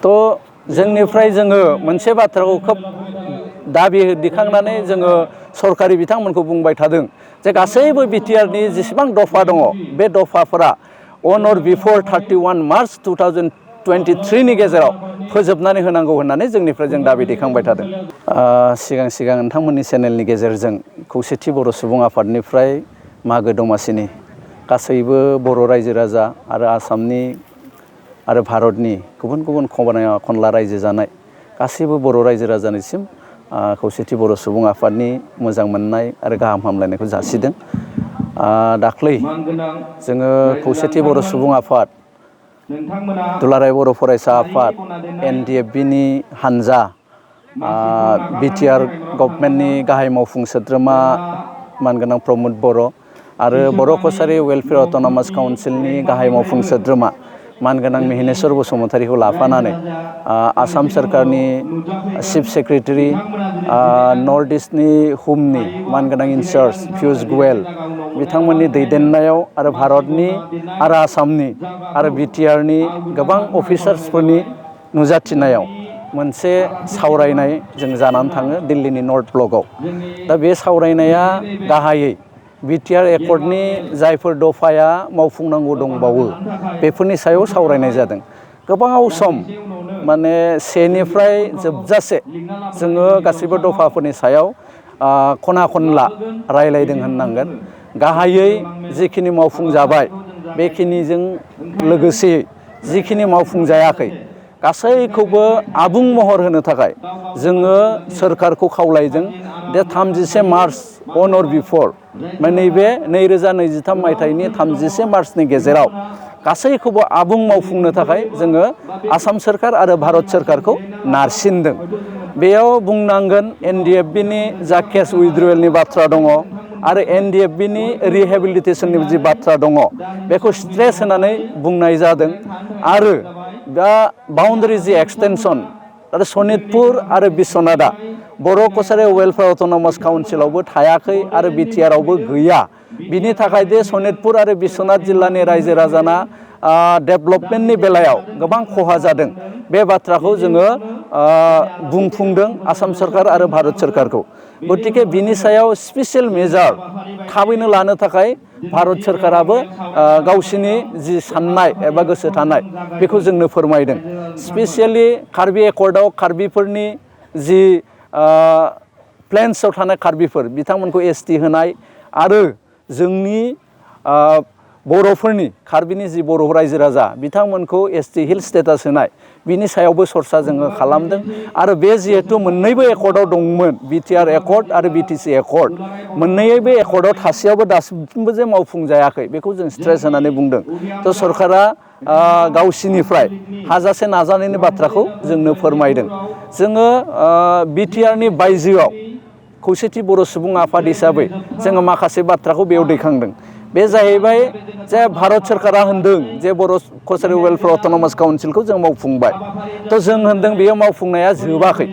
तो जोंनिफ्राय जोङो मोनसे बाथ्राखौ खोब दाबि दिखांनानै जोङो सरकारि बिथांमोनखौ बुंबाय थादों जे गासैबो बिटिआरनि जेसेबां दफा दङ बे दफाफोरा अन अर बिफोर 31 मार्च 2023 नि गेजेराव फोजोबनानै होनांगौ होननानै जोंनिफ्राय जों दाबि दैखांबाय थादों। सिगां नोंथांमोननि चेनेलनि गेजेरजों खौसेथि बर' सुबुं आफादनिफ्राय मागो दमासिनि गासैबो बर' रायजो राजा आरो आसामनि आरो भारतनि गुबुन गुबुन खनला रायजो जानाय गासैबो बर' रायजो राजानिसिम खौसेथि बर' सुबुं आफादनि मोजां मोननाय आरो गाहाम हामलायनायखौ जासिदों। दाख्लै जोङो खौसेथि बर' सुबुं आफाद, दुलाराय बर' फरायसा आफाद, NDFB नि हानजा, बिटिआर गभर्नमेन्टनि गाहाय मावफुं सोद्रोमा मानगोनां प्रमद बर' आरो बर' कसारि वेलफेयार अट'नमास काउन्सिलनि गाहाय मावफुं सोद्रोमा मानगोनां मिहिनेश्वर बसुमतारीखौ लाफानानै आसाम सोरखारनि चिफ सेक्रेटारि, नर्थ इस्टनि हुमनि मानगोनां इनचार्ज पियुष गोयल बिथांमोननि दैदेननायाव आरो भारतनि आरो आसामनि आरो बिटिआरनि गोबां अफिसार्सफोरनि नुजाथिनायाव मोनसे सावरायनाय जों जानानै थाङो दिल्लीनि नर्थ ब्लकआव। दा बे सावरायनाया गाहायै बिटिआर एकर्डनि जायफोर दफाया मावफुंनांगौ दंबावो बेफोरनि सायाव सावरायनाय जादों। गोबाव सम माने सेनिफ्राय जोबजासे जोङो गासैबो दफाफोरनि सायाव खना खनला रायलायदों होननांगोन। गाहायै जिखिनि मावफुंजाबाय बेखिनिजों लोगोसे जिखिनि मावफुंजायाखै गासैखौबो आबुं महर होनो थाखाय जोङो सोरखारखौ खावलायदों दे 31 मार्च अन अर बिफोर नैबे 2023 मायथाइनि 31 मार्चनि गेजेराव गासैखौबो आबुं मावफुंनो थाखाय जोङो आसाम सोरखार आरो भारत सोरखारखौ नारसिनदों। बेयाव बुंनांगोन NDFB नि जा केस उइथड्रयेलनि बाथ्रा दङ आरो NDFB नि रिहेबिलिटेसननि जि बाथ्रा दङ बेखौ स्ट्रेस होनानै बुंनाय जादों। आरो दा बाउन्डारि जि एक्सटेनसन आरो सनितपुर आरो बिश्वनाथआ बर' कसारि वेलफेयार अट'नमास काउन्सिलावबो थायाखै आरो बिटिआरआवबो गैया। बिनि थाखाय दे सनितपुर आरो बिश्वनाथ जिल्लानि रायजो राजाना डेभेलपमेन्टनि बेलायाव गोबां खहा जादों। बे बाथ्राखौ जोङो बुंफुंदों आसाम सोरखार आरो भारत सोरखारखौ। गतिके बिनि सायाव स्पेसियेल मेजार थाबैनो लानो थाखाय भारत सोरखाराबो गावसिनि जि साननाय एबा गोसो थानाय बेखौ जोंनो फोरमायदों। स्पेसियेलि कार्बि एकर्डआव कार्बिफोरनि जि प्लेन्सआव थानाय कार्बिफोर बिथांमोनखौ ST होनाय आरो जोंनि बर'फोरनि कार्बिनि जि बर' रायजो राजा बिथांमोनखौ ST हिल स्टेटास होनाय बिनि सायावबो सरसा जोङो खालामदों। आरो बे जिहेतु मोननैबो एकर्डआव दंमोन बिटिआर एकर्ड आरो BTC एकर्ड मोननैबो एकर्डआव थासेयावबो दासिमबो जे मावफुंजायाखै बेखौ जों स्ट्रेस होनानै बुंदों। थ' सरकारा गावसिनिफ्राय हाजासे नाजानायनि बाथ्राखौ जोंनो फोरमायदों। जोङो बिटिआरनि बायजोआव खौसेथि बर' सुबुं आफाद हिसाबै जोङो माखासे बाथ्राखौ बेयाव दैखांदों। बे जाहैबाय जे भारत सोरखारा होनदों जे बर' कसारि वेलफेयार अट'नमास काउन्सिलखौ जों मावफुंबाय। थ' जों होनदों बेयो मावफुंनाया जोबाखै।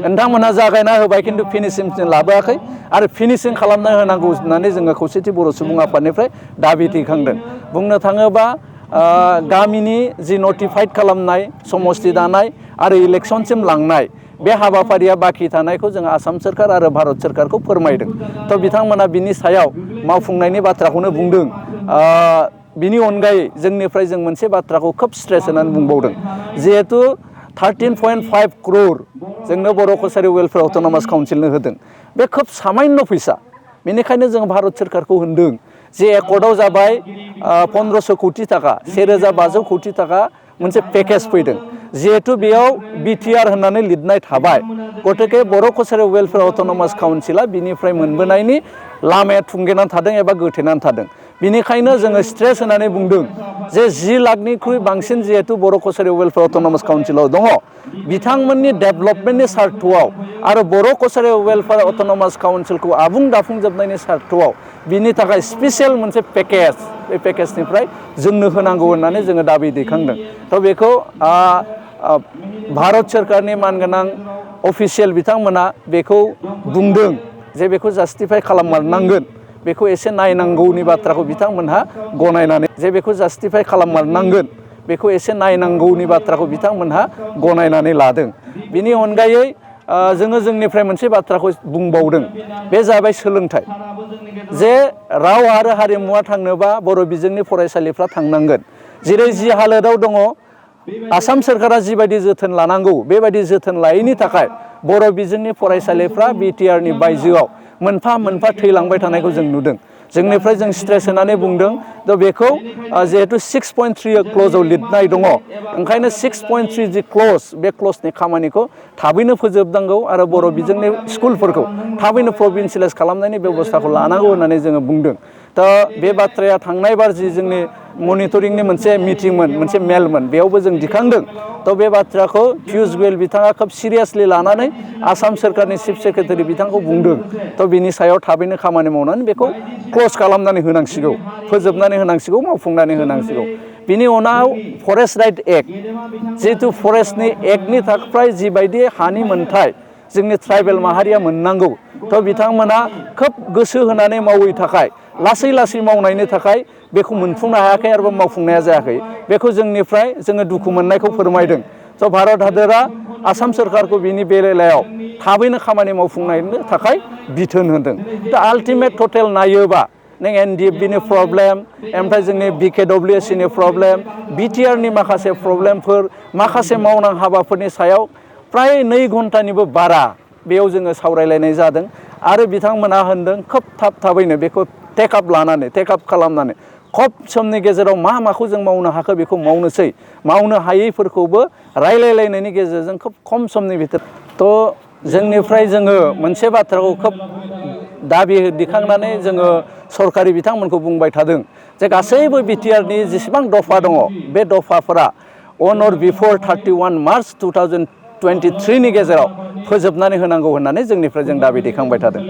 नोंथांमोनहा जागायना होबाय खिन्थु फिनिशिंसिम लाबोआखै आरो फिनिशिं खालामना होनांगौ होननानै जोङो खौसेथि बर' सुबुं आफादनिफ्राय दाबि दैखांदों। बुंनो थाङोबा गामिनि जि नटिफाइड खालामनाय समस्ति दानाय आरो इलेक्सनसिम लांनाय बे हाबाफारिया बाखि थानायखौ जों आसाम सोरखार आरो भारत सोरखारखौ फोरमायदों। थ' बिथांमोना बिनि सायाव मावफुंनायनि बाथ्राखौनो बुंदों। बिनि अनगायै जोंनिफ्राय जों मोनसे बाथ्राखौ खोब स्ट्रेस होनानै बुंबावदों जिहेतु 13.5 crore जोंनो बर' कसारि वेलफेयार अट'नमास काउन्सिलनो होदों। बे खोब सामान्य फैसा। बेनिखायनो जों भारत सोरखारखौ होनदों जे एकर्डआव जाबाय 1500 कौटि थाखा 1500 कौटि थाखा मोनसे पेकेज फैदों। जिहेतु बेयाव बिटिआर होननानै लिरनाय थाबाय गतिके बर' कसारि वेलफेयार अट'नमास काउन्सिला बिनिफ्राय मोनबोनायनि लामाया थुंगेनानै थादों एबा गोथेनानै थादों। बिनिखायनो जोङो स्ट्रेस होनानै बुंदों जे 10 लाखनिख्रुइ बांसिन जिहेतु बर' कसारि वेलफेयार अट'नमास काउन्सिलाव दङ बिथांमोननि डेभेलपमेन्टनि सार्थआव आरो बर' कसारि वेलफेयार अट'नमास काउन्सिलखौ आबुं दाफुंजोबनायनि सार्थआव बिनि थाखाय स्पेसियेल मोनसे पेकेज बे पेकेजनिफ्राय जोंनो होनांगौ होननानै जोङो दाबि दैखांदों। थ' बेखौ भारत सोरखारनि मानगोनां अफिसियेल बिथांमोना बेखौ बुंदों जे बेखौ जास्टिफाइ खालाममारनांगोन। बेखौ एसे नायनांगौनि बाथ्राखौ बिथांमोनहा गनायनानै जे बेखौ जास्टिफाइ खालाममारनांगोन बेखौ एसे नायनांगौनि बाथ्राखौ बिथांमोनहा गनायनानै लादों। बिनि अनगायै जोङो जोंनिफ्राय मोनसे बाथ्राखौ बुंबावदों, बे जाबाय सोलोंथाइ। जे राव आरो हारिमुवा थांनोबा बर' बिजोंनि फरायसालिफ्रा थांनांगोन। जेरै जि हालोदाव दङ, आसाम सोरखारा जिबायदि जोथोन लानांगौ बेबायदि जोथोन लायैनि थाखाय बर' बिजोंनि फरायसालिफ्रा बिटिआरनि बायजोआव मोनफा मोनफा थैलांबाय थानायखौ जों नुदों। जोंनिफ्राय जों स्ट्रेस होनानै बुंदों दा बेखौ जिहेतु 6.3 क्ल'जआव लिरनाय दङ, ओंखायनो 6.3 जि क्ल'ज, बे क्ल'जनि खामानिखौ थाबैनो फोजोबनांगौ आरो बर' बिजोंनि स्कुलफोरखौ थाबैनो प्रभिन्सियेलाइज खालामनायनि बेब'स्थाखौ लानांगौ होननानै जोङो बुंदों। दा बे बाथ्राया थांनाय बार जि जोंनि मनिटरिंनि मोनसे मिटिंमोन, मोनसे मेलमोन, बेयावबो जों दिखांदों। थ' बे बाथ्राखौ पियुष गोयल बिथाङा खोब सिरियासलि लानानै आसाम सोरखारनि चिफ सेक्रेटारि बिथांखौ बुंदों। थ' बिनि सायाव थाबैनो खामानि मावनानै बेखौ क्ल'ज खालामनानै होनांसिगौ, फोजोबनानै होनांसिगौ, मावफुंनानै होनांसिगौ। बिनि उनाव फरेस्ट राइट एक्ट, जिहेतु फरेस्टनि एक्टनि थाखाय जिबायदि हानि मोनथाय जोंनि ट्राइबेल माहारिया मोननांगौ, थ' बिथांमोना खोब गोसो होनानै मावै थाखाय, लासै लासै मावनायनि थाखाय बेखौ मोनफुंनो हायाखै आरो मावफुंनाया जायाखै। बेखौ जोंनिफ्राय जोङो दुखु मोननायखौ फोरमायदों। स' भारत हादोरा आसाम सोरखारखौ बिनि बेलायाव थाबैनो खामानि मावफुंनायनि थाखाय बिथोन होदों। दा आल्टिमेट टटेल नायोबा नों एनडिएफबिनि प्रब्लेम, ओमफ्राय जोंनि बिकेडब्लिउएससिनि प्रब्लेम, बिटिआरनि माखासे प्रब्लेमफोर, माखासे मावनां हाबाफोरनि सायाव फ्राय 2 घन्टानिबो बारा बेयाव जोङो सावरायलायनाय जादों। आरो बिथांमोना होनदों खोब थाबैनो बेखौ टेकआप खालामनानै खम समनि गेजेराव माखौ जों मावनो हाखो बेखौ मावनोसै, मावनो हायैफोरखौबो रायलायलायनायनि गेजेरजों खोब खम समनि भितर। थ' जोंनिफ्राय जोङो मोनसे बाथ्राखौ खोब दाबि दिखांनानै जोङो सरकारि बिथांमोनखौ बुंबाय थादों जे गासैबो बिटिआरनि जेसेबां दफा दङ, बे दफाफोरा अन अर बिफर 31 मार्च 2023 नि गेजेराव फोजोबनानै होनांगौ होननानै जोंनिफ्राय जों दाबि दैखांबाय थादों।